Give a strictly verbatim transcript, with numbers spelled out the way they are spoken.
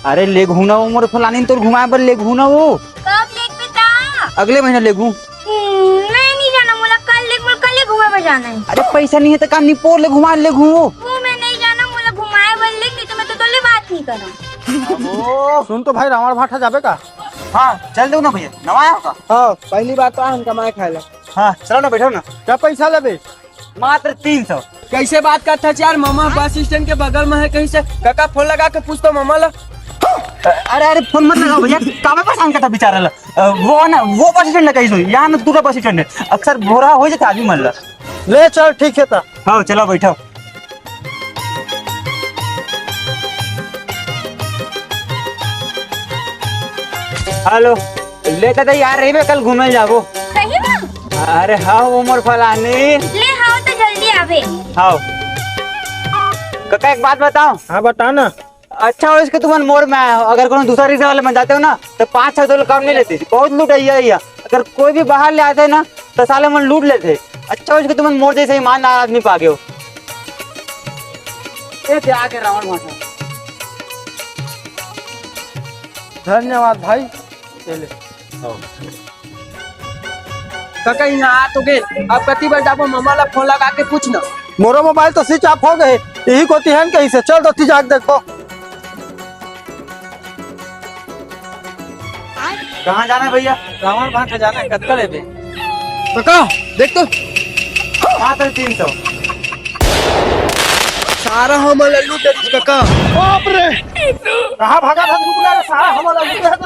अरे लेगहूं ना वो मोर फलानी ल, तोर घुमाए बर लेगहूं ना वो। कब लेगबे ता? अगले महीना लेगहूं। हम्म, मैं नहीं जाना, मोला कल लेग, मोला कल ही घूमे बर जाना है। अरे पैसा नहीं है तो काम नहीं, पोर ले घुमा लेगहूं वो। वो मैं नहीं जाना, मोला घुमाए बर लेग, नहीं तो मैं तो तोले बात नहीं करूँ। सुन तो भाई, रावण भाटा जाबे का? हाँ, चल दो ना भैया, नवा आया होगा। हाँ, पहली बार तो हम कमाए खाए ला। हाँ, चलो ना, बैठो ना। क्या पैसा लेबे? मात्र तीन सौ। कैसे बात करत हस यार, ममा बस स्टैंड के बगल में है कहीं से। काका, फोन लगा के पूछ तो ममा ला। अरे, अरे, फोन मत लगाओ भैया, काबर परेशान करता बेचारा ला। अ, वो है ना, वो बस स्टैंड है कहीं से, यहाँ ना दूसरा बस स्टैंड है, अक्सर भोरा हो जाता आदमी मन ला। ले चल, ठीक है ता। हाँ, चलो बैठो। हेलो, ले दादा यार, रहिबे, कल घूमे जाबो। सही में? अरे हाँ, वो मोर फलानी। ले हाँ, तो जल्दी आवे। हाँ। काका, एक बात बताओ। हाँ, बता ना। अच्छा होइस के तुमन मोर में आए हो, अगर कोनो दूसरा रिक्शा वाले मन जाते हो ना, तो पाँच छह सौ ले कम नहीं लेते, बहुत लुटइया है। अगर कोई भी बाहर ले आते हैं ना, तो साले मन लूट लेते। अच्छा होइस के तुमन मोर जैसे ईमानदार आदमी पागे हो। ए, दे आगे रावण भाटा। धन्यवाद भाई। ये ले। काका, यहाँ आ तो गे, अब कति बार जाबो, ममा ला फोन लगा के पूछ ना। मोरो मोबाइल तो स्विच ऑफ हो गए, यही कोती है न कहीं से। चल तो जाके देखो। कहाँ जाना है भैया? रावण भाटा जाना है, कतका लेबे? काका, देख तो। हाँ, तो तीन सौ। सारा हमन ला लूट डरिस काका। बाप रे! कहाँ भागा था तू? सारा हमन ला लूट डरिस।